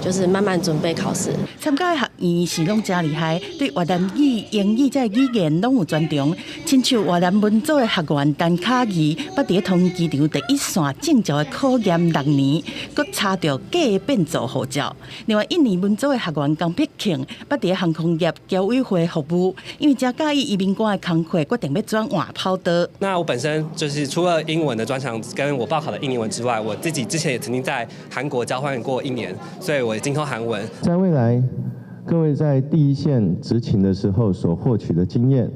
就是慢慢準備考試。參加的學員是攏誠厲害，對越南語、英語這个語言攏有專長。親像越南文組的學員陳卡儀，捌佇桃園機場第一線證照的考驗六年，閣查著假變造護照。另外，印尼文組的學員江碧慶，捌佇航空業僑委會服務，因為誠佮意移民官的工課，決定欲轉換跑道。那我本身就是除了英文的專長，跟我報考的印尼文之外，我自己之前也曾經在韓國交換過一年，所以我精通韓文。在未來，各位在第一線執勤的時候所獲取的經驗，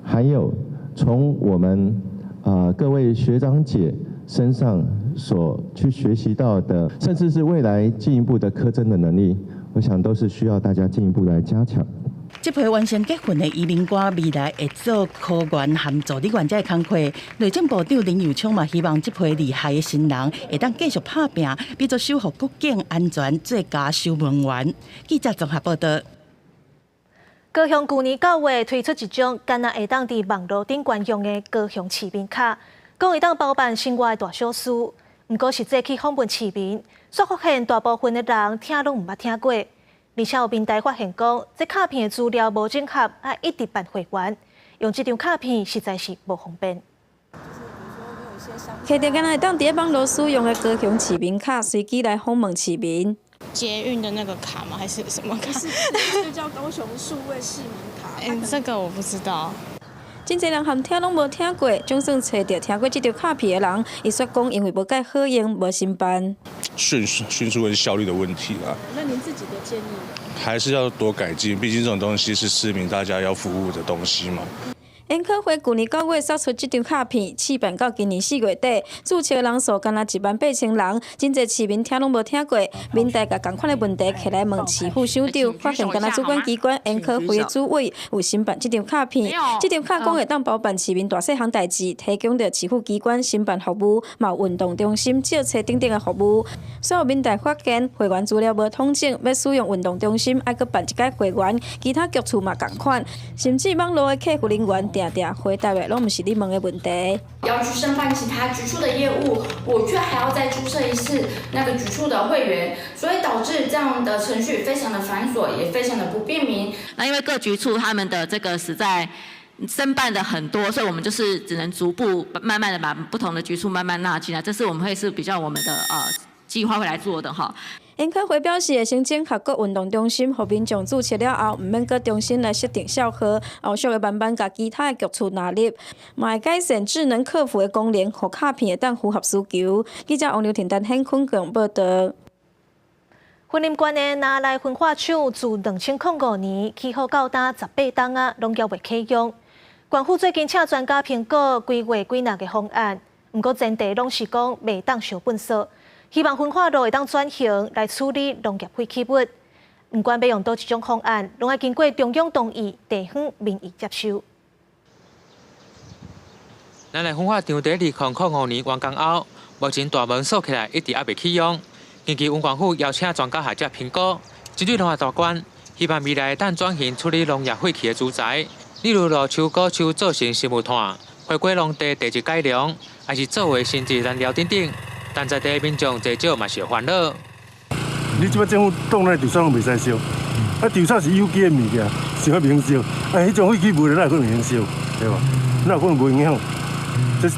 還有從我們各位學長姐身上所去學習到的，甚至是未來進一步的課程的能力，我想都是需要大家進一步來加強。這批完成結訓的移民官，未來會做科員和助理員這个工課。內政部長林右昌嘛，希望這批厲害的新人會當繼續拍拚，比做守護國境安全最佳守門員。記者綜合報道。高雄舊年9月推出一張干焦會當佇網路頂懸用的高雄市民卡，講會當包辦生活的大小事。毋過實際去訪問市民，煞發現大部分的人聽攏毋捌聽過。而且有民代發現講，這卡片的資料無整合，愛一直辦會員，用這張卡片實在是無方便。摕著敢若會當佇網路使用的高雄市民卡，隨機來訪問市民。捷運的那個卡嗎？還是什麼卡？就叫高雄數位市民卡。欸，這個我不知道。真濟人含聽攏無聽過，總算揣著聽過這張卡片的人，伊煞講因為無蓋好用，無申辦。迅速跟效率的問題啦。那您自己的建議呢？還是要多改進，畢竟這種東西是市民大家要服務的東西嘛。研考會舊年9月撒出這張卡片，試辦到今年4月底，註冊人數干焦1萬8千人，真濟市民聽攏無聽過。民代共仝款的問題提來問市府首長，發現干焦主管機關研考會的主委有申辦這張卡片，這張卡講會當包辦市民大細項代誌，提供著市府機關申辦服務，嘛有運動中心借冊等等的服務。所有民代發現會員資料無統整，欲使用運動中心愛閣辦一擺會員，其他局處嘛仝款，甚至網路的客服人員定定回答的攏毋是你問的問題。要去申辦其他局處的業務，我卻還要再注冊一次那個局處的會員，所以導致這樣的程序非常的繁瑣，也非常的不便民。那因為各局處他們的這個實在申辦的很多，所以我們就是只能逐步慢慢的把不同的局處慢慢納進來，這是我們會是比較我們的計劃會來做的哈。研考會表示，會先整合各運動中心，予民眾註冊了後，毋免閣重新來設定帳號，後續會慢慢共其他的局處納入，嘛會改善智能客服的功能，予卡片會當符合需求。記者王劉婷、陳顯坤報道。雲林縣的那麗焚化廠自2005年起好到今18冬啊，攏猶未啟用。縣府最近請專家評估規劃幾若個方案，毋過前提攏是講袂當燒糞埽。希望焚化爐會當轉型來處理農業廢棄物，毋管欲用佗一種方案，攏愛經過中央同意、地方民意接受。那麗焚化廠佇2005年完工後，目前大門鎖起來，一直猶未啟用。近期雲縣府邀請專家學者評估，針對農業大縣，希望未來會當轉型處理農業廢棄的資材，例如落樹果樹做成生物炭、回歸農地地質改良，抑是作為生質燃料等等。但在地民眾濟少嘛是有煩惱。你這擺政府擋咱豬草攏袂使燒，啊豬草是有機的物件，想欲袂用燒，啊彼種廢棄物哪會可能會燒，對無？哪有可能無影響？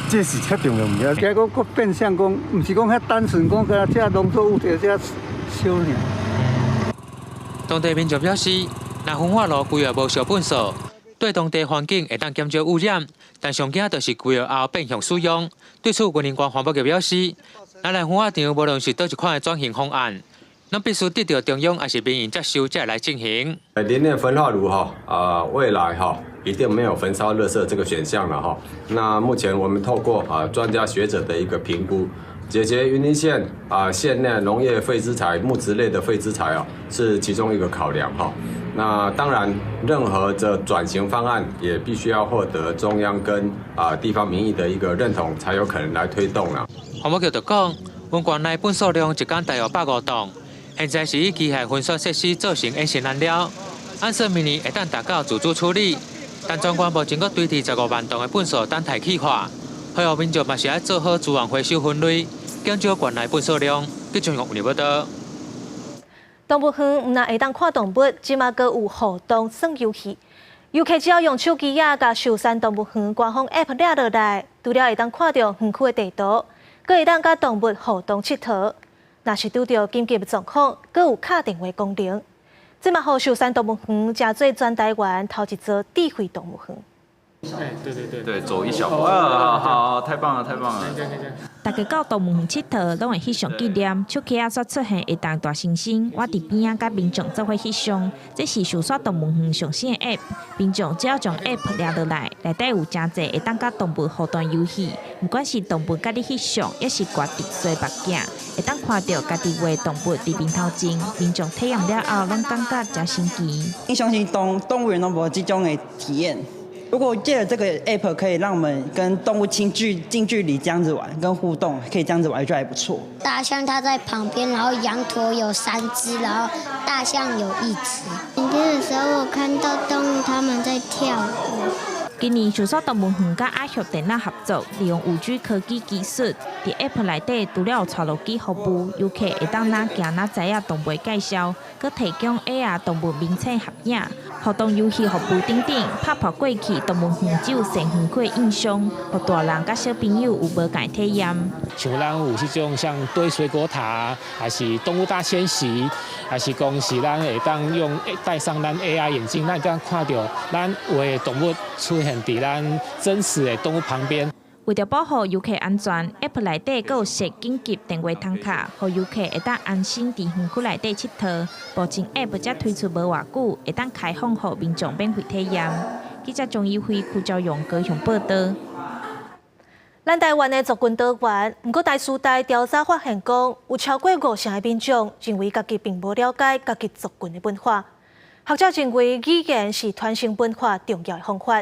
這是較重要物件。驚講閣變相講，毋是講遐單純講，干焦這農作物佇遮燒爾。當地民眾表示，若焚化爐規劃無燒糞埽，對當地環境會當減少污染，但上驚就是規劃後變相使用。對此，雲林縣環保局表示，那麗焚化廠無論是佗一款的轉型方案，攏必須得到中央抑是民意接受才會來進行。林內焚化爐哈啊，未來哈一定沒有焚燒垃圾這個選項了哈。那目前我們透過啊專家學者的一個評估，解決雲林縣啊縣內農業廢資材、木質類的廢資材哦，是其中一個考量哈。那當然，任何的轉型方案也必須要獲得中央跟啊地方民意的一個認同，才有可能來推動啦。環保局就講，阮縣內糞埽量一工大約150噸，現在是以機械分選設施造成隱形燃料，按算明年會當達到自主處理。但全縣目前閣堆佇15萬噸的糞埽等待氣化，呼籲民眾嘛是愛做好資源回收分類，減少縣內糞埽量。記者吳報道。動物園毋但會當看動物，這馬閣有互動耍遊戲。遊客只要用手機仔共壽山動物園官方 App 掠落來，除了會當看著園區的地圖，閣會當佮動物互動𨑨迌。若是拄著緊急的狀況，閣有敲電話功能。這嘛予壽山動物園成做全台灣頭一座智慧動物園。哎，對對對，對，走一小步啊，好，太棒了，太棒了。大家到動物園𨑨迌，攏會翕相紀念。手機仔煞出現會動大猩猩，我佇邊仔佮民眾做伙翕相。這是壽山動物園上新的 App，民眾只要將 App 掠落來，內底有誠濟會當佮動物互動遊戲。毋管是動物佮你翕相，抑是掛特殊目鏡，會當看著家己畫動物佇面頭前。民眾體驗了後，攏感覺誠神奇。你相信動物園攏無這種的體驗。如果借了這個 app，可以讓我們跟動物近距離這樣子玩，跟互動，可以這樣子玩，就還不錯。大象它在旁邊，然後羊駝有三隻，然後大象有一隻。今天的時候，我看到動物它們在跳舞。今年壽山動物園佮阿學電腦合作，利用5G 科技技術，佇 App 內底除了有帶路機服務，遊客會當哪行哪知影動物介紹，閣提供 AR 動物名冊合影、互動遊戲服務等等，拍破過去動物園只有踅園區的印象，予大人佮小朋友有無仝體驗。像咱有彼種像堆水果塔，還是動物大遷徙，還是講是咱會當用戴上咱 AR 眼鏡，咱會當看著咱畫的動物出現佇咱真實的動物旁邊。為著保護遊客安全，App 內底閣有設緊急電話通卡，予遊客會當安心佇園區內底𨑨迌。目前 App 才推出無偌久，會當開放予民眾免費體驗。記者張怡輝、柯昭勇高雄報導。咱台灣的族群多元，毋過台師大調查發現講，有超過五成的民眾認為家己並無了解家己族群的文化。學者認為語言是傳承文化重要的方法。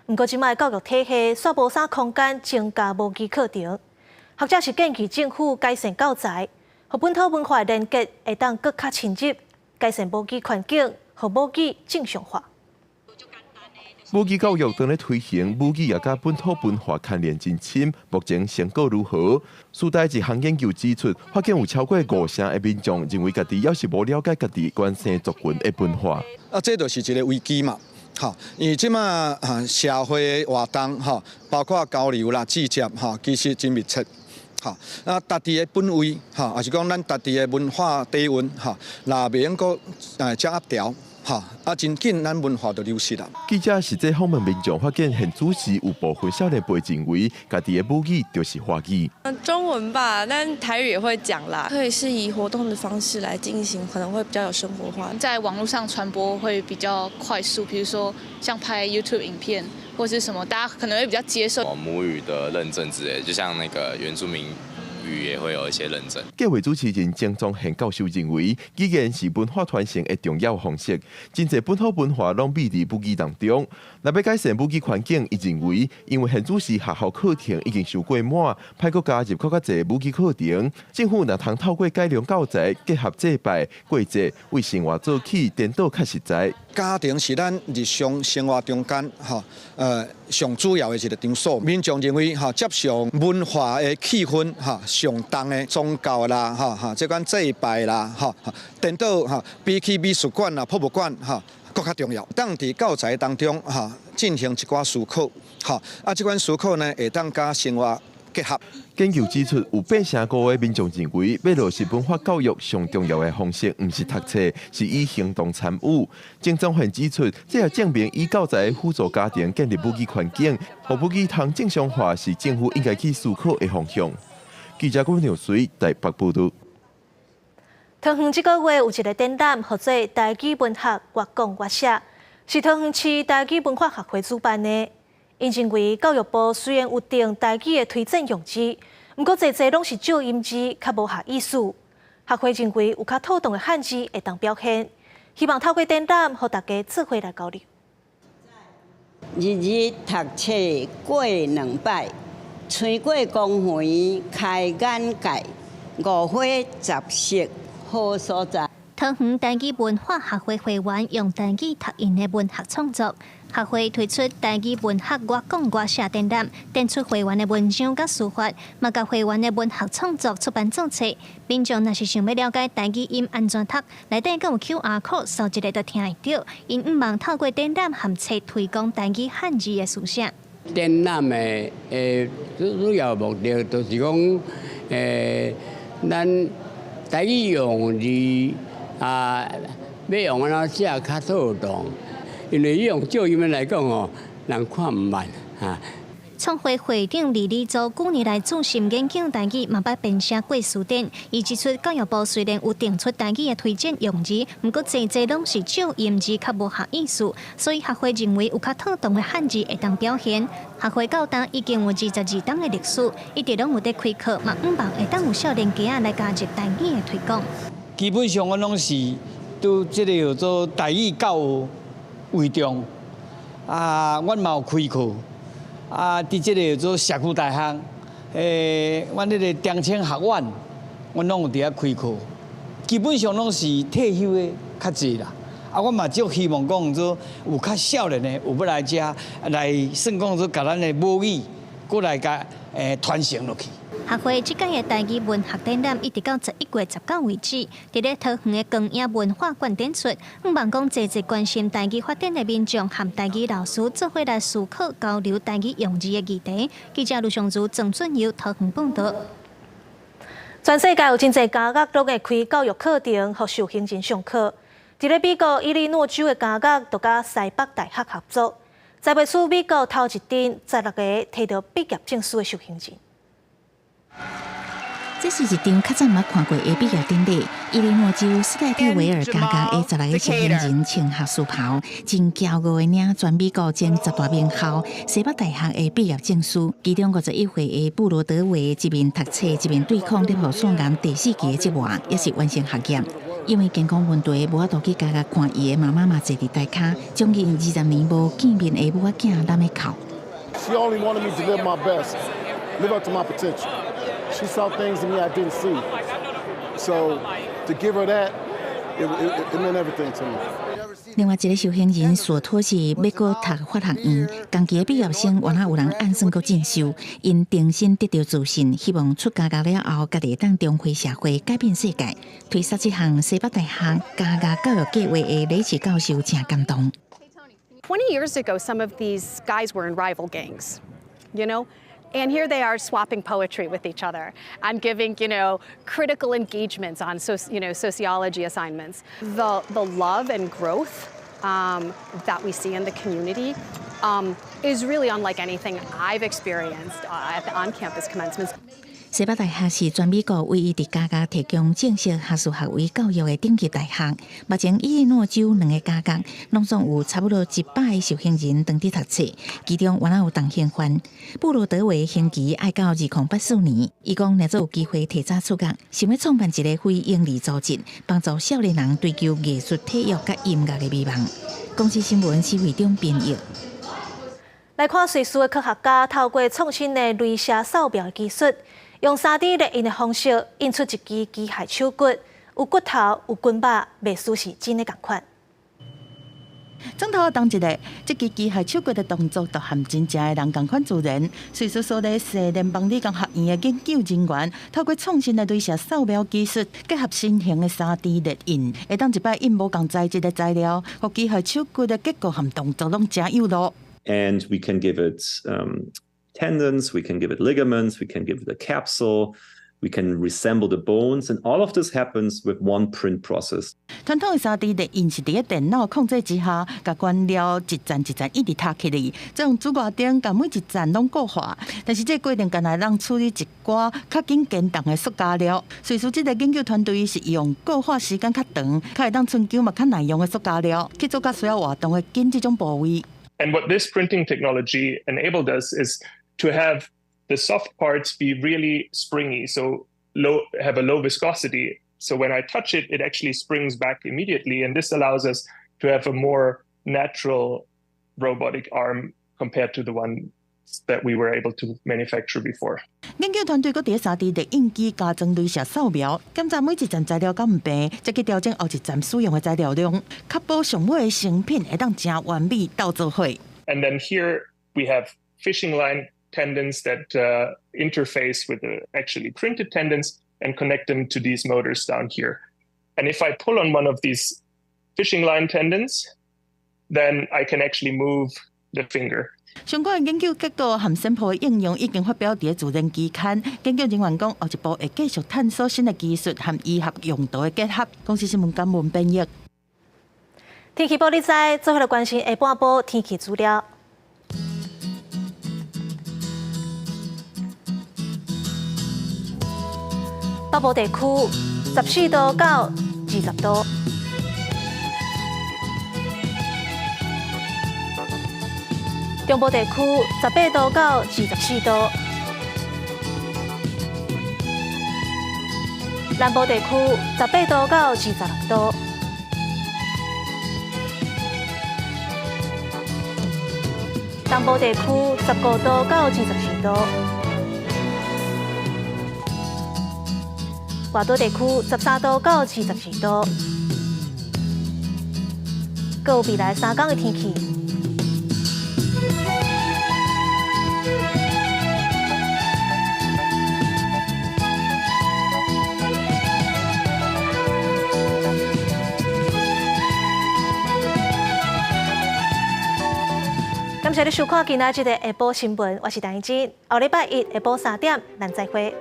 毋過，這擺教育體系煞無啥空間增加母語課程。學者是建議政府改善教材，予本土文化連結會當閣較深入，改善母語環境，予母語正常化。母語教育當咧推行，母語也佮本土文化牽連真深。目前成果如何？師大一項研究指出，發現有超過五成的民眾認為家己猶是無了解家己原生族群的文化。啊，這就是一個危機嘛，吼，因為這馬啊社會活動吼，包括交流啦、聚集吼，其實真密切，吼。啊，家己的本位吼，抑是講咱家己的文化底蘊吼，若袂用閣掌握牢。吼，啊，真緊，咱文化就流失啦。記者實際訪問民眾，發現現主時有部分少年輩認為，家己的母語就是華語。中文吧，但台語也會講啦。可以是以活動的方式來進行，可能會比較有生活化。在網絡上傳播會比較快速，比如說像拍 YouTube 影片或是什麼，大家可能會比較接受。母語的認證之類，就像那個原住民語也會有一些認證。計劃主持人鄭宗憲教授認為，語言是文化傳承的重要方式，真濟本土文化攏秘佇母語當中。若欲改善母語環境，伊認為，因為現主時學校課程已經收過滿，歹閣加入閣較濟母語課程。政府若通透過改良教材，結合祭拜過節，為生活做起，顛倒較實在。家庭是咱日常生活中間，吼，上主要的一個場所。民眾認為，吼，接受文化的氣氛，吼，上重的宗教啦，吼吼，這款祭拜啦，吼，顛倒吼，比起美術館啦、博物館，吼，閣較重要。當佇教材當中，吼，進行一寡思考，吼，啊，這款思考呢，會當佮生活結合。研究指出，有85%的民眾認為，欲落實文化教育上重要的方式，毋是讀冊，是以行動參與。鄭宗憲指出，這也證明以教材輔助家庭建立母語環境，予母語通正常化，是政府應該去思考的方向。記者郭牛水台北報導。桃園這個月有一個展覽，號做台語文學越講越寫。是桃園市台語文化學會主辦的。𪜶認為教育部雖然有定台語的推薦用字，毋過濟濟攏是注音字，較無合意思。學會認為有較妥當的漢字會當表現，希望透過展覽，予大家做伙來交流。日日讀冊過兩擺，穿過公園開眼界，五花雜色好所在。桃園台語文化學會會員用台語拓𪜶的文學創作，學會推出台語文學我講我寫展覽，展出會員的文章佮書法，嘛共會員的文學創作出版做冊。民眾若是想欲了解台語音按怎讀，內底閣有 QR code，掃一下就聽會著。𪜶向望透過展覽和冊推廣台語漢字的書寫。展覽的主要目的就是講，咱台語用字啊，欲用按怎寫較妥當，因為用注音來講吼，人看毋捌哈。創會會長李立洲舊年來注心研究台語，嘛捌編寫過辭典。伊指出，教育部雖然有定出台語的推薦用字，毋過濟濟攏是注音字，較無合意思，所以學會認為有較妥當的漢字會當表現。學會到今已經有22冬的歷史，一直攏有佇開課，嘛向望會當有少年家仔來加入台語的推廣。基本上，阮攏是對這个叫做台語教育為重，啊，阮嘛有開課，啊，佇這个叫做社區大學，阮彼个中青學院，阮攏有佇遐開課。基本上攏是退休的較濟啦，啊，阮嘛足希望講做有較少年的有欲來遮來算講做共咱的母語，閣來共傳承落去。學會這屆的台語文學展覽一直到11月19為止，佇咧桃園的光影文化館展出。向望講，濟濟關心台語發展的民眾和台語老師做伙來思考交流台語用字的議題。記者盧尚如、鄭俊佑桃園報導。全世界有真濟監獄攏會開教育課程，予受刑人上課。佇咧美國伊利諾州的監獄，就佮西北大學合作，栽培出美國頭一陣16個提著畢業證書的受刑人。這是一場較早毋捌看過的畢業典禮。伊利諾州斯萊特維爾監獄的十六個受刑人穿學士袍，真驕傲的領全美國前十大名校西北大學的畢業證書。其中51歲的布羅德維一面讀冊一面對抗攝護腺癌第四期的折磨，也是完成學業。因為健康問題，無法度去監獄看伊的媽媽嘛坐佇台跤，將近20年無見面的母仔囝攬咧哭。 She only wanted me to live my best, live up to my potential. She saw things in me I didn't see. So to give her that, it meant everything to me. 另外一個受刑人索托是欲閣讀法學院，同期的畢業生原來有人按算閣進修，𪜶重新得著自信，希望出監獄了後，家己會當重回社會，改變世界。推捒這項西北大學監獄教育計劃的李奇教授誠感動。 20 years ago, some of these guys were in rival gangs. And here they are swapping poetry with each other and giving critical engagements on sociology assignments. The love and growth that we see in the community is really unlike anything I've experienced at the on-campus commencements. 西北大學是全美國唯一佇監獄提供正式學士學位教育的頂級大學。目前伊利諾州兩個監獄攏總有差不多100個受刑人當佇讀冊，其中原來有重刑犯。布羅德維刑期愛到2084年，伊講若做有機會提早出獄，想欲創辦一個非營利組織，幫助少年人追求藝術、體育佮音樂的美夢。公視新聞施惠中編譯。來看瑞士的科學家透過創新的雷射掃描技術，用3D 列印的方式印出一支機械手骨，有骨頭有筋肉，袂輸是真的仝款。轉頭動一下，這支機械手骨的動作就和真正的人仝款自然。瑞士蘇黎世聯邦理工學院的研究人員透過創新的雷射掃描技術，結合新型的3D 列印，會當一擺印無仝材質的材料，予機械手骨的結構和動作攏誠有路。 And we can give it tendons, we can give it ligaments, we can give it a capsule. We can reassemble the bones, and all of this happens with one print process. 傳統的3D列印是佇咧電腦控制之下，共原料一層一層一直疊起來，再用紫外燈共每一層攏固化。但是這個過程干焦會當處理一寡較緊堅重的塑膠料。瑞士這個研究團隊是用固化時間較長、較會當春秋嘛較耐用的塑膠料去做較需要活動的筋這種部位。 And what this printing technology enabled us is to have the soft parts be really springy, so low have a low viscosity. So when I touch it, it actually springs back immediately, and this allows us to have a more natural robotic arm compared to the one that we were able to manufacture before. 研究團隊閣佇3D 列印機加裝鐳射掃描，檢查每一層材料敢毋平，再去調整後一層使用的材料量，確保上尾的成品會當誠完美鬥做伙。 And then here we have fishing line tendons that interface with the actually printed tendons and connect them to these motors down here. And if I pull on one of these fishing line tendons, then I can actually move the finger. 相關的研究結果和新破的應用已經發表佇咧自然期刊。研究人員講，後一步會繼續探索新的技術和醫學用途的結合。公視新聞甘文編譯。天氣報你知，做伙來關心下半晡天氣資料。北部地區14度到20度。中部地區18度到24度，南部地區18度到26度，東部地區15度到24度，外島地區13度到24度，閣有未來3天的天氣。感謝你收看今仔日的下晡新聞，我是陳怡之。後禮拜一下晡3點，咱再會。